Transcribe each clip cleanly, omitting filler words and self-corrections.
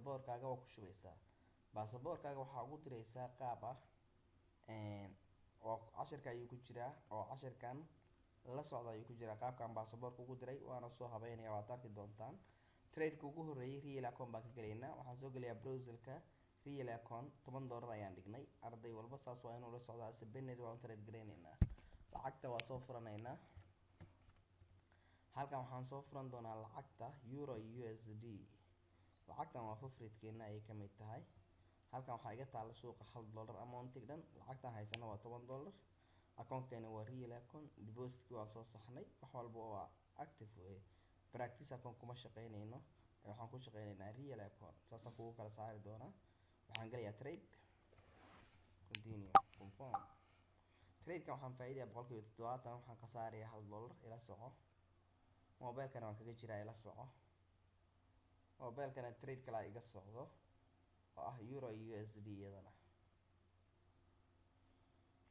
Baasaboorkaaga waa ku shubaysaa. Baasaboorkaaga waxaa ugu diraysaa qaab ah oo cashirka ayuu ku jiraa, oo cashirkan la socda ayuu ku jiraa qaabkan baasaboorka ugu diray, waana soo habeynaya, waad arki doontaan. Tradeka ugu horreeyay real account baan ka gelaynaa. Waxaan soo gelayaa browserka real account. $10 ayaan dhignay. Arday walba saas waa inuu la socdaa. Ase binary waan u trade gareyneynaa. Lacagta waa soo furanaynaa. Halkan waxaan soo furan doonaa lacagta euro USD. Lacagtan waa favoritekeena ayay ka mid tahay. Halkan waxaa iga taala suuqa $1 amountig dhan. Lacagtan haysana waa $10. Accountkeena waa real account. Depositkii waan soo saxnay, wax walba waa active wey. Practice account kuma shaqeyneyno, waxaan ku shaqeyneynaa real account. Saasaan kugu kala saari doonaa. Waxaan gelayaa trade, continue, confirm. Tradekan waxaan faa'iidayaa 70%, waxaan khasaarayaa $1. Ila soco, mobilekana waan kaga jiraa. Ila soco, mobilekana trade kalaa iga socdo oo ah euro USD. Iyadana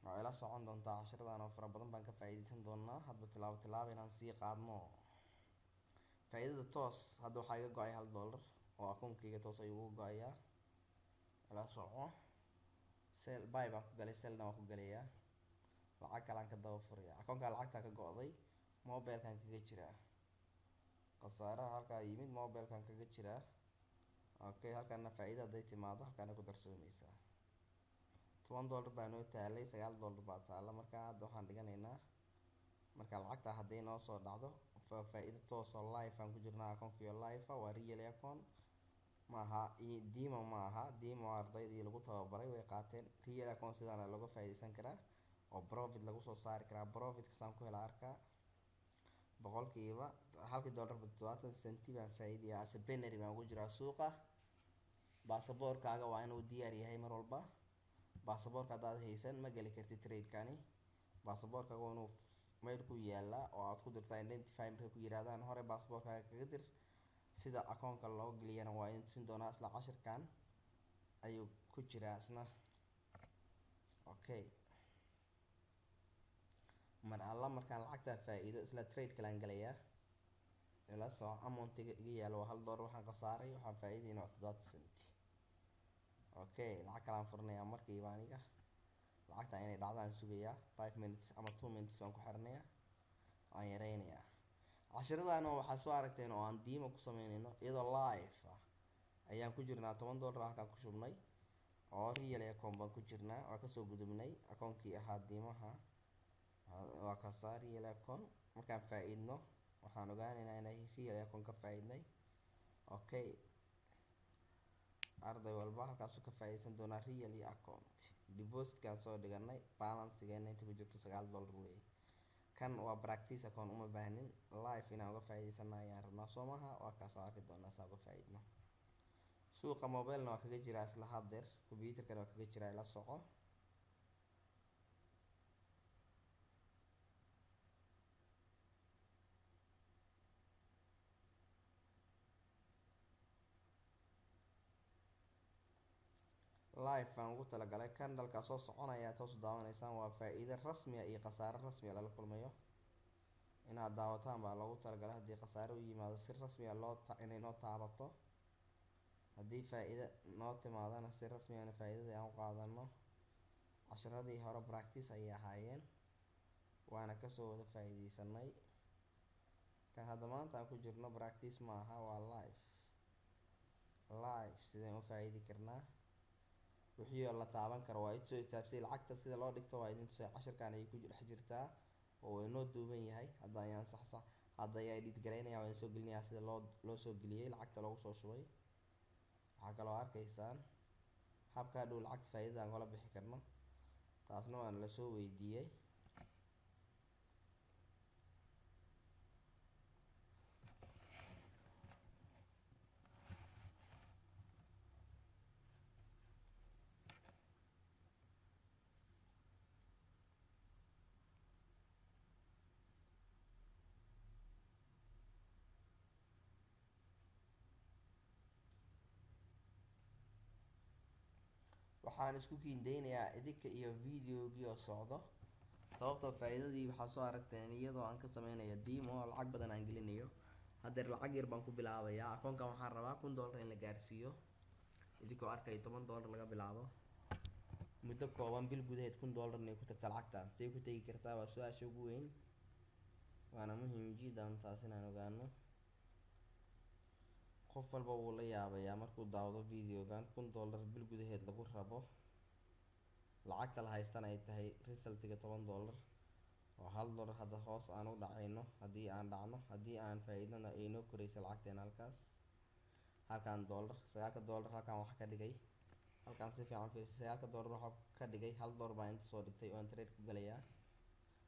waa ila socon doontaa. Cashiradan oo fara badan baan ka faa'iideysan doonaa, hadba tilaabo tilaabo inaan sii qaadno faa'iidada toos. Hadda waxaa iga go-ay $1 oo akoonkayga toos ayuu uga go-ayaa. Ila soco, sell buy baan ku galay, sellna waan ku galayaa. Lacag kalaan ka daba furaya. Akoonkaa lacagtaa ka go-day, mobilkan kaga jiraa. Khasaaraha halkaa yimid mobilkan kaga jiraa. Okay, halkaana faa'iida hadday timaado halkaana ku darsoomeysaa. $10 baa noo taalay, $9 baa taala. Marka hadda waxaan dhiganaynaa, marka lacagta hadday noo soo dhacdo faa-iido toos oo live aan ku jirnaa. Akoonkiyo live waa real account, maaha demo, ma aha demo. Ardaydii lagu tababaray way qaateen. Real account sidaana looga faa'iideysan karaa oo profit lagu soo saari karaa. Profitka saan ku hela arkaa, boqolkiiba halkii dollarba 70 centi baan faa'iidayaa. Ase binary baan ugu jiraa suuqa. Baasaboorkaaga waa inuu diyaar yahay mar walba. Baasaboorka haddaad haysan ma geli kartid tradekani. Baasaboorkaaga waa inuu meel ku yaalaa oo aad ku dirtaa identify. Markay ku yihaahdaan hore baasaboorkaaga kaga dir. Sida akoonka loo geliyana waa idin tusin doonaa, isla cashirkan ayuu ku jiraa isna. Okay, mar alla markaan lacagtaa faa-iido isla trade kalaan galayaa. Ila soco, amountiga iga yaalo waa $1. Waxaan khasaaray, waxaan faa-iidayna waa 70 centi. Okay, lacag kalaan furanayaa markiiba. Aniga lacagta inay dhacdaan sugayaa, 5 minutes ama 2 minutes baan ku xiranayaa, waan yareynayaa. Cashiradaana waxaa soo aragteen oo aan demo ku sameyneyno iyadoo live ah ayaan ku jirnaa. $10 halkaan ku shubnay oo real account baan ku jirnaa. Waa kasoo gudubnay akoonkii ahaa demoha, waa kasaa real account. Markaan faa-iidno waxaan ogaaneynaa inay real account ka faa-iidnay. Okay, arday walba halkaasuu ka faa-iideysan doonaa real iyo account. Depositkaan soo dhiganay, balancegeena inta ku jirto $9 wey. Kan waa practice account, uma baahnin. Live inaan uga faa-iideysana ayaan rabnaa, soo maha? Waa kaasaan arki doonaa saan uga faa-iidno suuqa. Mobilena waa kaga jiraa isla haddeer, computerkana waa kaga jiraa. Ila soco. Live baan ugu talagalay. Candleka soo soconaya toos u daawanaysaan waa faa-iido rasmiya iyo khasaaro rasmiya lala kulmayo. Inaad daawataan baa loogu talagalay. Haddii khasaaro u yimaado si rasmiya loo inay noo taabato, haddii faa-iido noo timaadana si rasmiyana faa-iidadii aan u qaadano. Casharadii hore practice ayay ahaayeen, waana kasoo wada faa-iideysanay. Kan hadda maanta aan ku jirno practice maaha, waa live. Live sideen u faa-iidi karnaa? Wixii oo la taaban karo waa idsoo itaabsay. Lacagta sida loo dhigto waa idin tusay, cashirkan ayay ku dhex jirtaa oo inoo duuban yahay. Hadda ayaan sax sax hadda ayaa edit garaynaya, waan soo gelinayaa sida loo soo geliyey lacagta loogu soo shubay. Waxaa kaloo arkaysaan habka hadhow lacagta faa-iidada aan kala bixi karno, taasna waana lasoo weydiiyey. Waxaan isku kiindeynayaa idinka iyo videogii oo socdo, sababtoo faa-iidadii waxaa soo aragteen iyadoo aan ka sameynayo demo oo lacag badan aan gelinayo. Haddeer lacag yar baan ku bilaabayaa. Akoonkan waxaan rabaa $1000 in la gaarsiiyo. Idinkoo arkaya $10 laga bilaabo, muddo kooban, bil gudaheed, $1000 inay ku tagta lacagtan. Say ku tegi kartaa? Waa su-aasha ugu weyn, waana muhiim jiddan taas inaan ogaano. Qof walba wuu la yaabayaa markuu daawado videogan, $1000 bil gudaheed lagu rabo, lacagta la haystana ay tahay resultiga $10 oo $1. Hadda hoos aan u dhacayno, haddii aan dhacno, haddii aan faa-iidana, ay noo koraysa lacagteena halkaas, halkaan dollar, $9 halkaan wax ka dhigay. Halkaan si fiican fiirsa, $9 waxaa ka dhigay $1 baa inta soo dhigtay oo aan trade ku galayaa.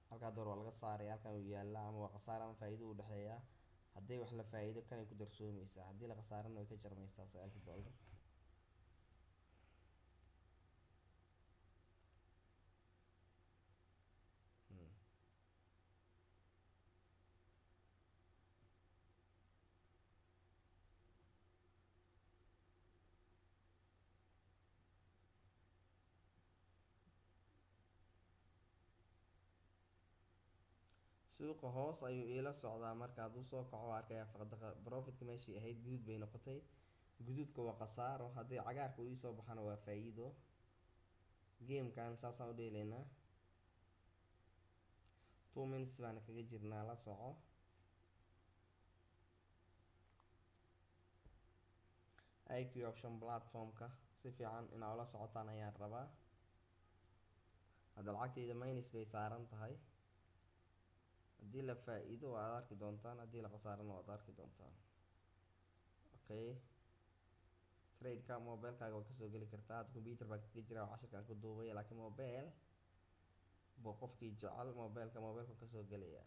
Halkaa dollar waa laga saaraya, halkaan uu yaallaa, ama waa khasaar ama faa-iido u dhexeeyaa. Haddii wax la faa-iido, kanay ku darsoomeysaa; haddii la khasaarana, way ka jarmaysaa $9-kii. Suuqa hoos ayuu iila socdaa. Marka hadduu soo kaco, waa arkayaa faqdaqa profitka meeshii ahayd guduud bay noqotay. Guduudka waa khasaaro, haddii cagaarka uu iisoo baxana waa faa-iido. Gamekan saasaan u dheelaynaa, 2 minutes baana kaga jirnaa, la soco. IQ Option platformka si fiican inaa ula socotaan ayaan rabaa. Hadda lacagtayda minus bay saaran tahay. Haddii la faa-iido waad arki doontaan, haddii la khasaarana waad arki doontaan. Okay, tradeka mobilekaaga waa kasoo geli kartaa. Hadda computer baa kaga jira oo cashirkaan ku duubay, laakiin mobile buu qofkii jecel mobilka kasoo gelaya.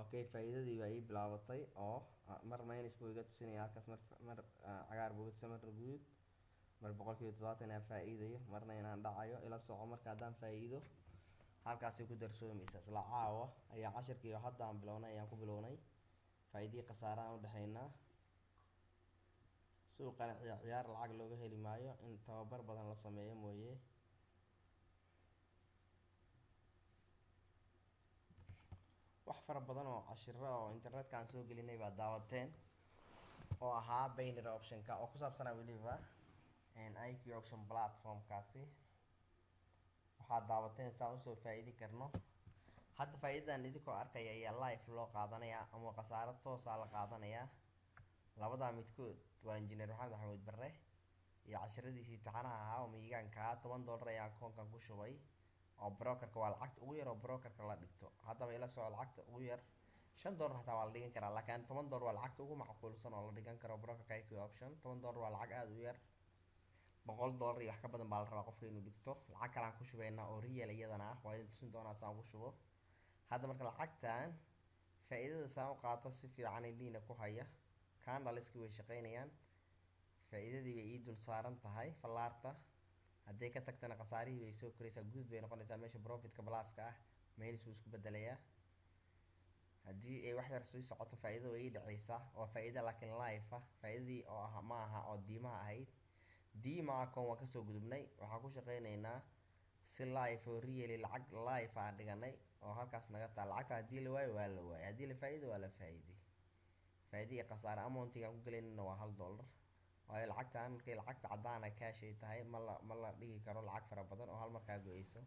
Okay, faa-iidadii baa ii bilaabatay oo mar minus buu iga tusinaya halkaas, mar cagaar buu iga tusinaya, marna guduud, mar 70% inaan faa-iidayo, marna inaan dhacayo. Ila soco. Marka haddaan faa-iido, halkaasay ku darsoomeysaa. Isla caawa ayaa cashirkii hadda aan bilownay ayaan ku bilownay faa-iidihii khasaarahan udhexeynaa. Suuqana ciyaar ciyaar lacag looga heli maayo, in tababar badan la sameeyo mooye. Wax fara badan oo cashiro oo internetka aan soo gelinay baa daawateen, oo ahaa binary optionka, oo ku saabsanaa weliba IQ Option platformkaasi. Waxaad daawateen saan usoo faa-iidi karno. Hadda faa-iidadan idinkoo arkaya ayaa live loo qaadanayaa ama khasaaro toosaa la qaadanayaa, labadaa midkood. Waa Injineer Maxamed Maxamuud Barre iyo casharadiisii taxanaha ahaa oo miigaankaa. $10 ayaa akoonkan ku shubay oo brokerka, waa lacagta ugu yar oo brokerka la dhigto. Haddaba ila soco, lacagta ugu yar $5 xataa waa la dhigan karaa, laakiin $10 waa lacagta ugu macquulsan oo la dhigan karo brokerka IQ Option. $10 waa lacag aada u yar. $100 iyo wax ka badan baa la rabaa qofka inuu dhigto. Lacag kale aan ku shubeynaa oo real iyadana ah, waa idin tusin doonaa saan ugu shubo. Hadda marka lacagtan faa-iidada saan u qaato, si fiican indhiina ku haya. Candleski way shaqeynayaan, faa-iidadii bay ii dul saaran tahay fallaarta. Hadday ka tagtana, khasaarihii bay soo koraysaa, guud bay noqonaysaa. Meesha profitka pluska ah minus buu isku bedelayaa. Haddii ay wax yar sii socoto, faa-iida way ii dhaceysaa. Waa faa-iida laakiin live ah, faa-iidadii oo ah ma aha oo demo-ha ahayd. Demo account waan kasoo gudubnay, waxaan ku shaqeyneynaa si live oo really lacag live aan dhiganay oo halkaas naga taa. Lacagta haddii la waayo, waa la waayay; haddii la faa-iido, waa la faa-iiday. Faa-iida iyo khasaare amountigaan ku gelaynana waa $1, waayo lacagtan markay lacagta caddaana cash ay tahay, ma la dhigi karo lacag fara badan oo hal markaa go-eyso.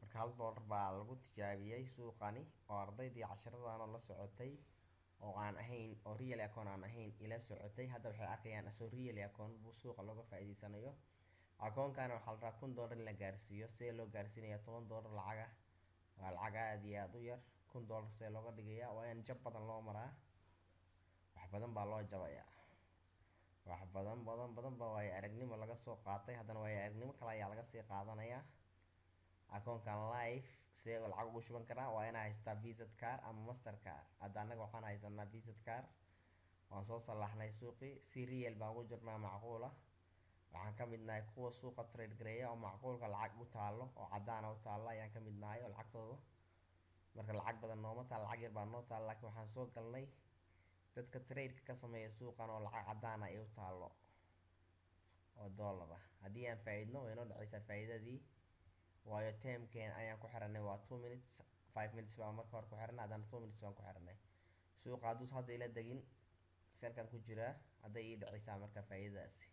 Marka $1 baa lagu tijaabiyey suuqani, oo ardaydii cashiradan oo la socotay oo aan ahayn oo real account aan ahayn ila socotay, hadda waxay arkayaan asoo real account buu suuqa looga faa-iideysanayo. Akoonkana waxaa la rabaa $1000 in la gaarsiiyo. See loo gaarsiinaya $10? Lacaga waa lacag aada iyo aada u yar. $1000 see looga dhigaya? Waa in jab badan loo maraa, wax badan baa loo jabayaa, wax badan badan badan ba waayo aragnimo laga soo qaatay. Haddana waayo aragnimo kale ayaa laga sii qaadanayaa. Akoonkan live sidee lacag ugu shuban karaa? Waa inaa haystaa Visa card ama Master Card. Hadda annaga waxaan haysanaa Visa card. Waan soo salaaxnay suuqii, si real baan ugu jirnaa, macquul ah. Waxaan ka mid nahay kuwa suuqa trade gareeya oo macquulka lacag u taalo oo cadaana u taalla ayaan ka mid nahay, oo lacagtooda marka lacag badan nooma taal, lacag yar baa noo taal, laakiin waxaan soo galnay dadka trade-ka ka sameeya suuqan oo lacag cadaana ay u taalo oo dollar ah. Haddii aan faa-iidno, way noo dhaceysaa faa-iidadii, waayo time-keen ayaan ku xiranay waa 2 minutes. 5 minutes baan marka hore ku xiranay, haddana 2 minutes baan ku xiranay. Suuqa hadduus hadda ila degin, sell-kan ku jiraa, hadday ii dhaceysaa marka faa-iidadaasi.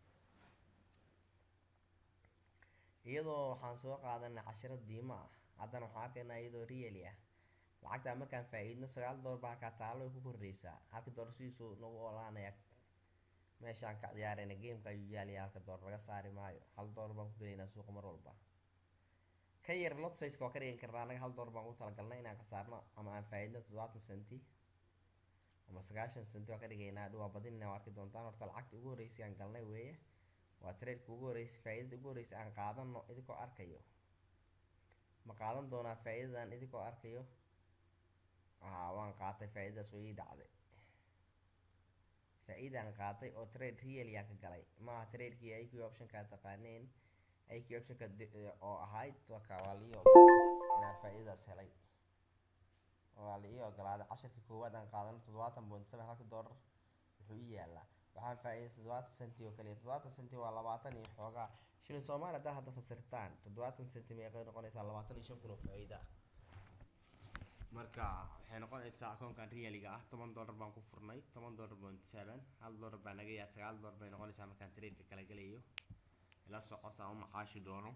Iyadoo waxaan soo qaadanay cashiro demo ah, haddana waxaan arkaynaa iyadoo really ah. Lacagtaa markaan faa-iidno, $9 baa halkaa taalo, way ku kordheysaa. Halka dollar sidiisuu nagu olaanaya meeshaan ka ciyaarayna, game-ka ayuu yaalaya. Halka dollar laga saari maayo, $1 baan ku gelaynaa suuqa mar walba. Ka yar lot size-ka waa ka dhigan karnaa. Annaga $1 baan ugu talagalnay inaan khasaarno ama aan faa-iidno 70 centi ama 90 centi waa ka dhigaynaa. Waa badinina, waa arki doontaan. Horta lacagta ugu horreysay aan galnay weeye, waa trade-ka ugu horreysay, faa-iidada ugu horreysay aan qaadano idinkoo arkayo. Ma qaadan doonaa faa-iidadan idinkoo arkayo? Aa, waan qaatay faa-iidadaas, way ii dhacday. Faa-iidaan qaatay oo trade really aan ka galay, maaha trade-kii IQ Option-ka aad taqaaneen, IQ Option-ka oo ahayd. Waka waa la ii ogolaaday inaan faa-iidadaas helay, waa la ii ogolaaday. Casharkii koowaad aan qaadano, 70.7, halka dollar wuxuu ii yaalaa, waxaan faa-iiday 70 centi oo kaliya. 70 centi waa 20 iyo xoogaa shilin Soomaali. Haddaa hadda fasirtaan, 70 centi meeqay noqonaysaa? 25,000 oo faa-iida ah. Marka waxay noqonaysaa akoonkan really-ga ah $10 baan ku furnay, $10.7, $1 baa naga yaad, $9 bay noqonaysaa markaan trade-ka kala gelayo. Ila soco saan u macaashi doono.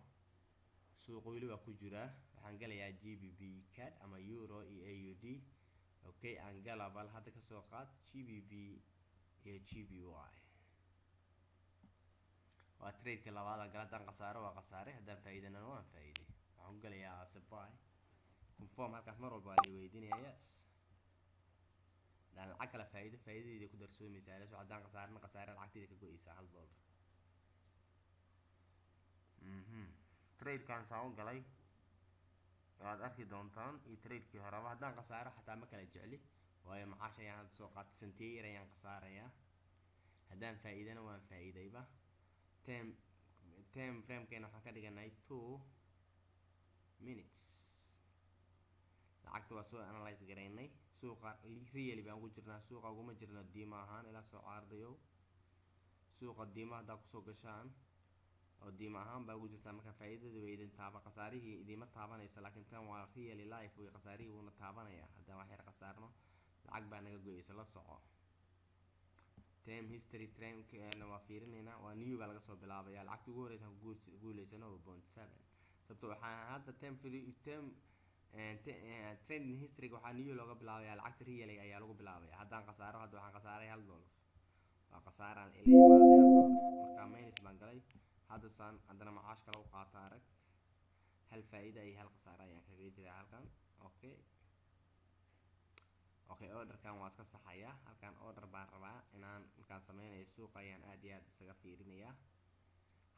Suuqa weli waa ku jiraa. Waxaan gelayaa GBP CAD ama euro iyo AUD. Okay, aan gala. Bal hadda kasoo qaad GBP iyo JPY waa trade-ka labaad aan gala. Haddaan khasaaro, waa khasaare; haddaan faa'iidanana, waan faa'iiday. Waxaan ku gelayaa as a buy, confirm. Halkaas mar walba waa la weydiinaya, yes. Haddaan lacag kala faa'iido, faa'iidadeyda ku darsoomaysaa. Ila soco. Haddaan khasaarana, khasaare lacagteyda ka go-eysaa, $1. Trade-kan saan u galay waad arki doontaan iyo trade-kii horeba. Haddaan khasaaro xataa ma kala jecli, waayo macaash ayaan hadda soo qaatay, sentiye yar ayaan khasaarayaa. Haddaan faa'iidana, waan faa'iidayba. Time frame-keena waxaan ka dhiganay 2 minutes. Lacagta waa soo analyse garaynay. Suuqa really baan ugu jirnaa, suuqa uguma jirno demo ahaan. Ilaa soo ardayow, suuqa demo haddaa kusoo gashaan oo demo ahaan baa ugu jirtaa, marka faa'iidada way idin taaba, khasaarihii idiima taabanaysa. Laakiin tan waa really live way, khasaarihii wuuna taabanaya. Haddaan wax yar khasaarno, lacag baa naga go-eysa. La soco time history trend waa fiirinaynaa, waa new baa laga soo bilaabaya. Lacagta ugu horeysa ku guuleysano waa 0.7, sababto waxaa hadda time free time trending history waxaa new looga bilaabaya, lacagta real ayaa lagu bilaabaya. Haddaan khasaaro, hadda waxaan khasaaray $1, waa khasaaraan ila imaaday $1. Marka minus baan galay hadda, saan haddana macaash kale u qaata. Arag, hal faa-iida iyo hal khasaare ayaan kaga jiraa halkan. Okay, order-kan waa iska saxayaa. Halkan order baan rabaa inaan markaan sameynayo, suuqa ayaan aad iyo aad isaga fiirinayaa.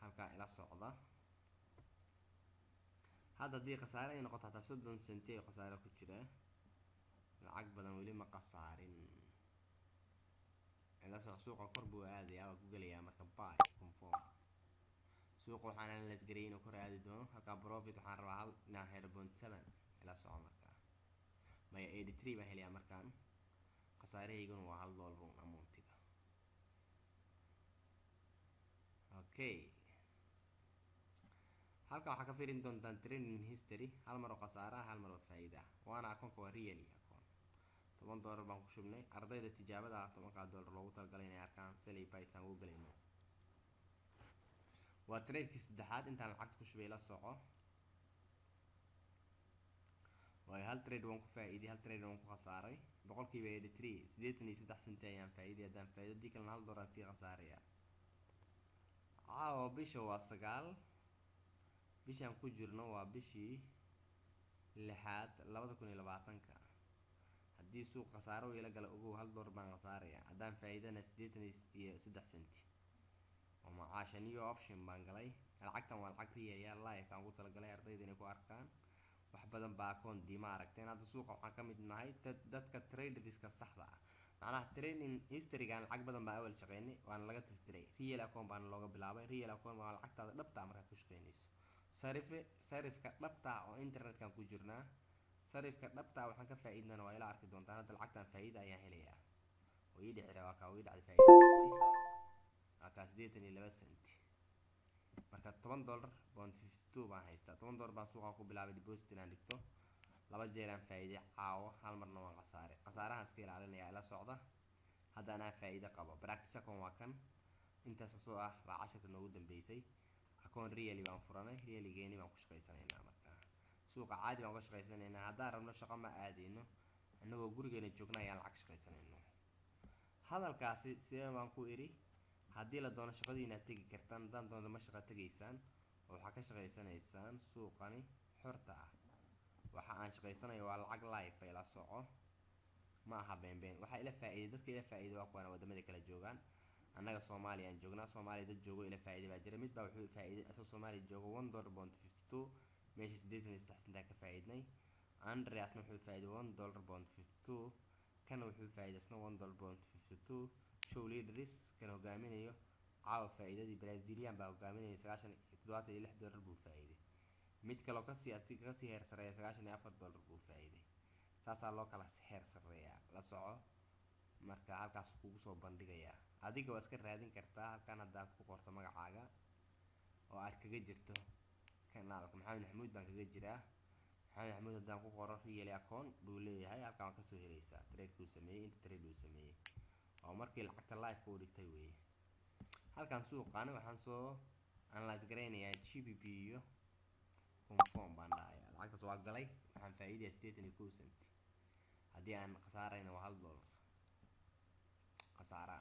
Halkaa ila socda. Hadda haddii khasaare ay noqoto, hataa 30 centi ay khasaare ku jira, lacag badan weli ma khasaarin. Ila soc, suuqa kor buu aadayaa, waa ku gelayaa marka buy, confirm. Suuqa waxaan analyse gareeyay inuu kor aadi doono. Halkaa profit waxaan rabaa hal inaan helo 0.7. Ila soco. Markaa maya, 83 baan helayaa. Markaan khasaarahayguna waa $1 un amount-iga. Okay, halkan waxaa ka fiirin doontaan trending history, hal mar oo khasaara ah, hal mar oo faa'iida ah. Waana akoonka waa really akoon, $10 baan ku shubnay. Ardayda tijaabada ah 10-kaa dollar loogu talagalay inay arkaan sell buy-saan ugu galayno. Waa trade-kii saddexaad intaan lacagta ku shubay. La soco, waayo hal trade waan ku faa'iiday, hal trade waan ku khasaaray. 83%, 83 centi ayaan faa'iiday. Haddaan faa'iido, haddii kalena $1 aan sii khasaaraya. Caawa bisha waa 9, bishaan ku jirno waa bishii lixaad 2020-ka. Haddii suuq khasaaro ila gala, ogow, $1 baan khasaaraya. Haddaan faa'iidana, 83 centi oo macaasha. New option baan galay. Lacagtan waa lacag real life aan ugu talagalay ardayda. inay ku arkaan. Wax badan baa akoon diima aragteen. Hadda suuqa waxaan ka mid nahay dadka traderska saxda ah. Macnaha trading historygan lacag badan baa awal shaqeynay, waana laga tirtiray. Real account baana looga bilaabay. Real account waa lacagtaada dhabta ah markaad ku shaqeynayso. Sarifka dhabta ah oo internetkan ku jirnaa, sarifka dhabta ah waxaan ka faa'iidnana waa ila arki doontaan. Hadda lacagtan faa'iida ayaan helayaa oo ii dhici waa kaa, ii dhacday faa'iidadaasi, waa kaa 82 cent. Marka $10.52 baan haystaa. $10 baan suuqa ku bilaabay deposit inaan dhigto. Laba jeeraan faa'iiday caawo, hal marna waan khasaaray. Khasaarahan iska ilaalinaya, ila socda. Hadda anaa faa'iido qabo. Practice account waa kan. Intaas soo ah baa casharka noogu dambeysay. Account really baan furanay, reallygeeni baan ku shaqaysanaynaa. Marka suuqa caadi baan uga shaqaysanaynaa. Haddaan rabno shaqo ma aadayno, annagoo gurigeena joogna ayaan lacag shaqaysanayno. Hadalkaasi sidee baan ku idhi? Haddii la doono shaqadiina tegi kartaan, haddaan doonto ma shaqo tegaysaan oo waxaa ka shaqaysanaysaan suuqani xorta ah. Waxa aan shaqaysanaya waa lacag live, ila soco, ma aha beenbeen. Waxaa ila faa'iiday, dadka ila faa'iiday waa kuwana wadamada kala joogaan. Annaga Soomaaliya aan joognaa, Soomaaliya dad joogo ila faa'iiday baa jira. Mid baa wuxuu faa'iiday asagoo Soomaaliya joogo $1.52, meesha 83 sentaa ka faa'iidnay. Andreasna wuxuu faa'iiday $1.52, kana wuxuu faa'iiday isna $1.52. Show leaders kan hogaaminayo caawa faa'iidadii Brazilian baa hogaaminaya, $76 buu faa'iiday. Mid kaloo kasii asiga kasii heer sareeya $94 buu faa'iiday. Saasaa loo kala heer sareeyaa, la soco. Marka halkaas kugu soo bandhigayaa, adiga waa iska raadin kartaa halkan haddaad ku qorto magacaaga oo aad kaga jirto kanaalka. Maxamed Maxamuud baan kaga jiraa. Maxamed Maxamuud haddaan ku qoro, real account buu leeyahay, halkan waa kasoo helaysaa trade uu sameeyey, inta trade uu sameeyey oo markii lacagta live-ka uu dhigtay weeye. Halkan suuqaani waxaan soo analyse garaynayaa GBP iyo confirm baan dhahayaa. Lacagtaas waa galay, waxaan faa'iidayaa 81 cent. Haddii aan khasaarayna waa $1 khasaara.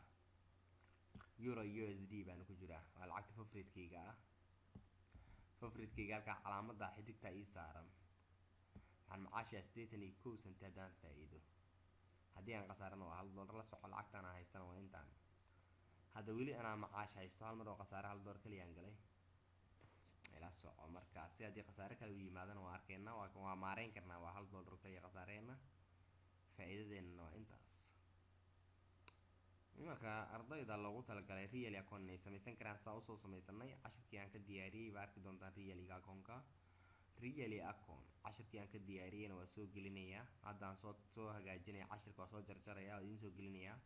Euro USD baan ku jiraa, waa lacagta favoritekeyga ah. Favoritekeyga halkaa calaamadda xidigta ii saaran, waxaan macaashayaa 81 cent haddaan faa'iido. Haddii aan khasaarana waa $1. La soco, lacagtaan aan haystana waa intaan. Hadda weli anaa macaash haysto. Hal mar oo khasaare $1 kaliyaan galay, ila soco. Markaasi haddii khasaare kale u yimaadana waa arkeynaa, waa maareyn karnaa. Waa $1 oo kaliya khasaareena, faa'iidadeennana waa intaas. Marka ardayda loogu talagalay real account inay samaysan karaan, saa usoo samaysanay. Cashirkii aan ka diyaariyey baa arki doontaan. Realiga accountka, really account cashirkii aan ka diyaariyeyna waa soo gelinayaa. Haddaan soo hagaajinaya cashirka, waa soo jarjaraya, waa idiin soo gelinayaa.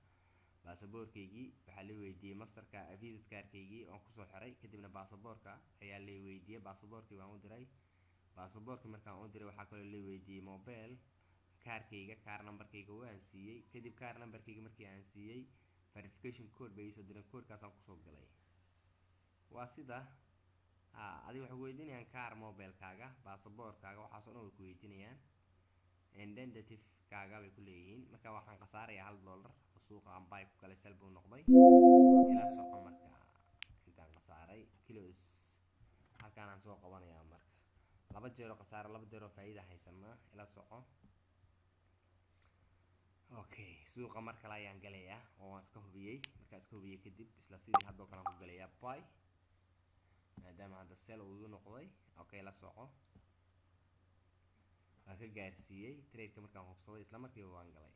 Baasaboorkeygii waxaa la weydiiyey, masterka visit cardkeygii waan kusoo xiray. Kadibna baasaboorka ayaa la weydiiyey, baasaboorkii baan u diray. Baasaboorkii markaan u diray, waxaa kaloo la weydiiyey mobile kaarkeyga, kaar numberkeyga waan siiyey. Kadib kaar numberkeyga markii aan siiyey, verification code bay iisoo direen, codekaasaan kusoo galay. Waa sida ha adiga waxay ku weydiinayaan kaar mobilekaaga, baasaboorkaaga, waxaas oo dhan way ku weydiinayaan. Identity-kaaga bay ku leeyihiin. Marka waxaan khasaarayaa $1 oo suuqa aan buy ku galay, sell buu noqday, ila soco. Marka intaan khasaaray close halkaanaan soo qabanayaa. Marka laba jeeroo khasaare, laba jeeroo faa'iida haysanaa, ila soco. Okay, suuqa mar kale ayaan galayaa oo waan iska hubiyey. Markaan iska hubiyey kadib, isla sidii haddoo kale aan ku galayaa buy, maadaama hadda sell uu igu noqday. Okay, la soco, waan ka gaarsiiyey tradeka. Markaan hubsaday, isla markiiba waan galay.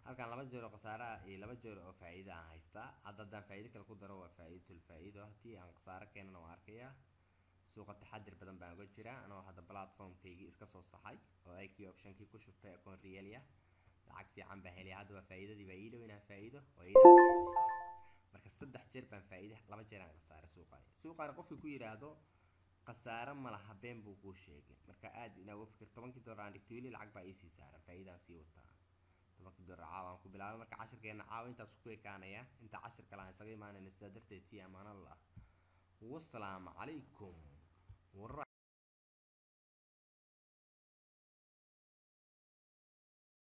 Halkan laba jeer oo khasaaraha iyo laba jeer oo faa'iida aan haystaa. Hadda haddaan faa'iido kale ku daro, waa faa'iidatul faa'iido. Haddii aan khasaaro keenana, waan arkayaa. Suuqa taxadir badan baan uga jiraa, anoo hadda platformkaygii iska soo saxay oo IQ Optionkii ku shubtay akoon realia. Lacag fiican baan helaya. Hadda waa faa'iidadii baa ii dhow inaan faa'iido, waa ii dhow. Marka saddex jeer baan faa'iide, laba jeer aan khasaaray. Suuqaani qofkii ku yiraahdo khasaare ma laha, been buu kuu sheegay. Marka aad inaa uga fikir. $10-kii aan dhigtay, weli lacag baa iisii saaran, faa'iidaan sii wataa. $10-kii caawa aan ku bilaabay. Marka cashirkeena caawa intaas ku ekaanaya. Inta cashir kale aan isaga imaanayna, sidaa darteed tii amaanallah, wasalaamu calaykum.